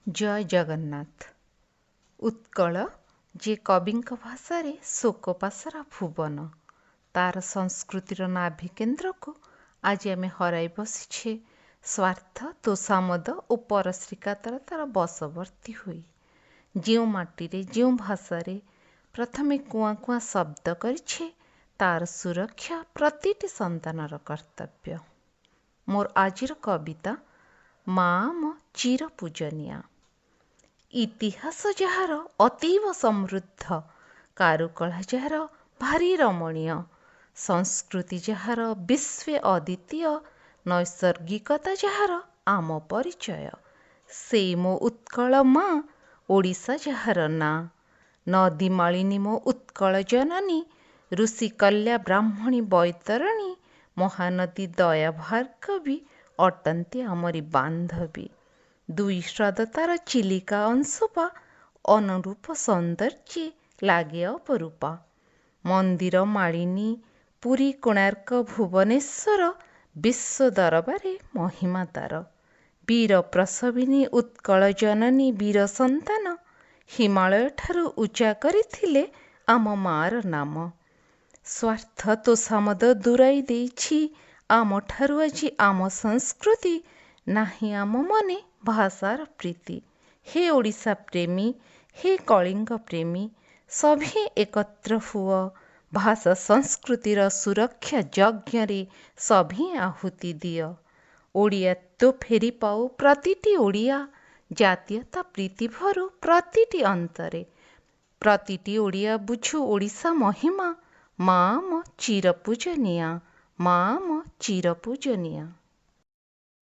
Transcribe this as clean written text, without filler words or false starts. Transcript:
ଜୟ ଜଗନ୍ନାଥ। ଉତ୍କଳ ଯେ କବିଙ୍କ ଭାଷାରେ ଶୋକପାଶରା ଭୁବନ, ତାର ସଂସ୍କୃତିର ନାଭିକେନ୍ଦ୍ରକୁ ଆଜି ଆମେ ହରାଇ ବସିଛେ ସ୍ୱାର୍ଥ, ତୋଷାମଦ ଓ ପରଶ୍ରୀକାତରତାର ବଶବର୍ତ୍ତୀ ହୋଇ। ଯେଉଁ ମାଟିରେ, ଯେଉଁ ଭାଷାରେ ପ୍ରଥମେ କୁଆଁ କୁଆଁ ଶବ୍ଦ କରିଛେ, ତାର ସୁରକ୍ଷା ପ୍ରତିଟି ସନ୍ତାନର କର୍ତ୍ତବ୍ୟ। ମୋର ଆଜିର କବିତା ମା ଆମ ଚିର ପୂଜନୀୟା। ଇତିହାସ ଯାହାର ଅତୀବ ସମୃଦ୍ଧ, କାରୁକଳା ଯାହାର ଭାରି ରମଣୀୟ, ସଂସ୍କୃତି ଯାହାର ବିଶ୍ୱେ ଅଦ୍ୱିତୀୟ, ନୈସର୍ଗିକତା ଯାହାର ଆମ ପରିଚୟ, ସେଇ ମୋ ଉତ୍କଳ ମା, ଓଡ଼ିଶା ଯାହାର ନାଁ। ନଦୀମାଳିନୀ ମୋ ଉତ୍କଳ ଜନନୀ, ଋଷିକଲ୍ୟା ବ୍ରାହ୍ମଣୀ ବୈତରଣୀ, ମହାନଦୀ ଦୟା ଭାର୍ଗବୀ ଅଟନ୍ତି ଆମରି ବାନ୍ଧବୀ। ଦୁଇ ହ୍ରଦ ତାର ଚିଲିକା ଅଂଶୁପା, ଅନୁରୂପ ସୌନ୍ଦର୍ଯ୍ୟେ ଲାଗେ ଅପରୂପା। ମନ୍ଦିର ମାଳିନୀ ପୁରୀ କୋଣାର୍କ ଭୁବନେଶ୍ୱର, ବିଶ୍ୱ ଦରବାରେ ମହିମା ତାର। ବୀର ପ୍ରସବିନୀ ଉତ୍କଳ ଜନନୀ ବୀର ସନ୍ତାନ, ହିମାଳୟଠାରୁ ଉଚ୍ଚା କରିଥିଲେ ଆମ ମାଆର ନାମ। ସ୍ୱାର୍ଥ ତୋଷାମଦ ଦୂରାଇ ଦେଇଛି ଆମଠାରୁ ଆଜି ଆମ ସଂସ୍କୃତି, ନାହିଁ ଆମ ମନେ ଭାଷାର ପ୍ରୀତି। ହେ ଓଡ଼ିଶା ପ୍ରେମୀ, ହେ କଳିଙ୍ଗ ପ୍ରେମୀ, ସଭିଏଁ ଏକତ୍ର ହୁଅ, ଭାଷା ସଂସ୍କୃତିର ସୁରକ୍ଷା ଯଜ୍ଞରେ ସଭିଏଁ ଆହୁତି ଦିଅ। ଓଡ଼ିଆତ୍ୱ ଫେରି ପାଉ ପ୍ରତିଟି ଓଡ଼ିଆ, ଜାତୀୟତା ପ୍ରୀତି ଭରୁ ପ୍ରତିଟି ଅନ୍ତରେ। ପ୍ରତିଟି ଓଡ଼ିଆ ବୁଝୁ ଓଡ଼ିଶା ମହିମା, ମା ଆମ ଚିର ପୂଜନୀୟା, ମା ଆମ ଚିର ପୂଜନୀୟା।